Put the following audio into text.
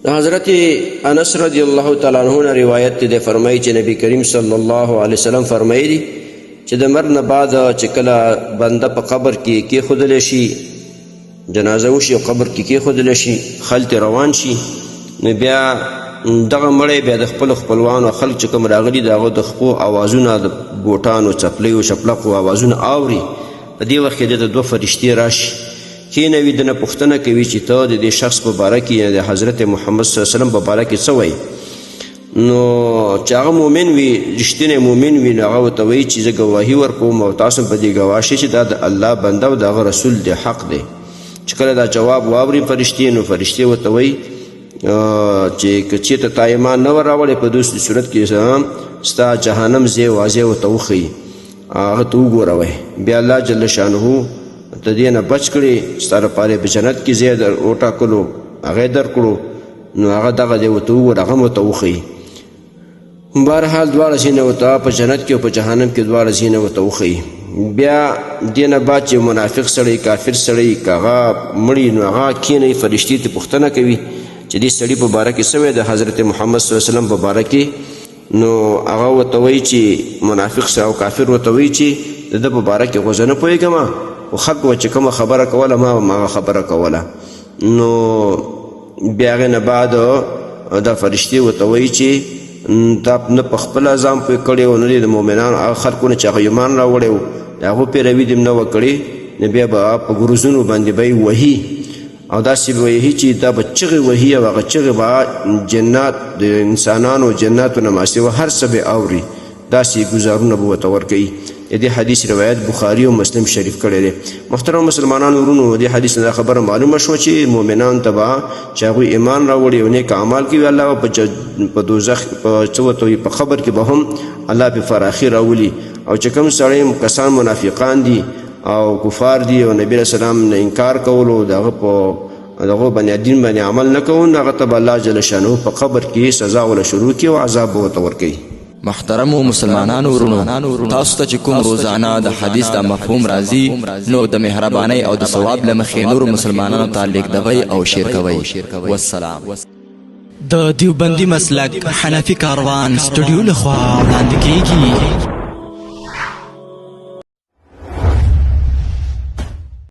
د حضرت انس رضی الله تعالی عنہ نه روایت دی، فرمایي چې نبی کریم صلی الله علیه وسلم فرمایي چې د مرګ نه بعد چې کله بنده په قبر کې کېښودل شي، جنازه وشي او قبر کې کېښودل شي، خلک روان شي، نو بیا دغه مړی بیا د خپلو خپلوانو خلک چې کوم راغلي د هغو د خپو اوازونه، د بوټانو، څپلیو، چپلقو اوازونه اوري. په دې وخت کې ده ته دوه فرشتې راشي، کینوي، دنه پوښتنه کوي چې ته د دې شخص په باره کې، یعنې د حضرت محمد صلی الله علیه وسلم په باره کې څه وایي؟ نو چې هغه مؤمن وي، رښتینی مؤمن وي، نو هغه ورته وایي چې زه ګواهي ورکوم او تاسو په دې ګواه شئ چې دا د الله بنده او د هغه رسول دی، حق دی. چې کله دا جواب واوري فرشتې، نو فرشتې ورته وایي چې که چېرته تا ایمان نه ور راوړی، په داسې صورت کې ستا جهنم ځای واضح ورته وښیي، هغه ته وګوره وای. بیا الله جل شانه ته دې نه بچ کړي، ستا لپاره په جنت کې ځای در وټاکلو، هغه یې درکړو، نو هغه دغه دی ورته وګوره، هغه هم ورته وښیي. بهرحال دواړه ځینې ورته په جنت کې او په جهنم کې دواړه ځینې ورته وښیي. بیا دې نه بعد چې منافق سړی، کافر سړی، که هغه مړي، نو هغه کښېنوي، فرشتې ترې پوښتنه کوي چې دې سړي په باره کې څه وایي، د حضرت محمد صلی الله علیه وسلم په باره کې. نو هغه ورته وایي چې منافق سره او کافر ورته وایي چې د ده په باره کې خو زه نه پوهېږم، خو خلکو به چې کومه خبره کوله ما به هغه خبره کوله. نو بیا هغې نه بعد دا فرشتې ورته وایي چې تا نه په خپله ځان پوه کړی او نه دې د مؤمنانو هغه خلکو نه چې هغه ایمان راوړی و د هغو پیروي دې هم نه وه کړې، نو بیا به په ګروزونو باندې به یې وهي او داسې به وهي چې دا به چغې وهي او هغه چغې به جنات د انسانانو جناتو نه ماسېوه هر څه به اوري، داسې ګزارونه به ورته ورکوي. د دې حدیث روایت بخاري او مسلم شریف کړی دی. محترم مسلمانانو ورونو، دې حدیث نه دا خبره معلومه شوه چې مؤمنانو ته به چې هغوی ایمان راوړي او نیک اعمال کوي، الله به په دوزخ په څه ورته وایي، په قبر کې به هم الله په فراخي راولي. او چې کوم سړی کسان منافقان دي او کفار دي او نبی علیه السلام نه انکار کولو، د هغه په دغه باندې دین باندې عمل نه کوو، نو هغه ته به الله جل شانه په قبر کې سزا وله شروع کړي او عذاب به ورته ورکوي. محترمو مسلمانانو وروڼو، تاسو ته چې کوم روزانه د حدیث دا مفهوم راځي، نو د مهربانۍ او د ثواب له مخې نورو مسلمانانو ته لیږدوئ او شیر کوئ. والسلام. د دیوبندي مسلک حنفي کاروان سټوډیو لخوا وړاندې کیږي.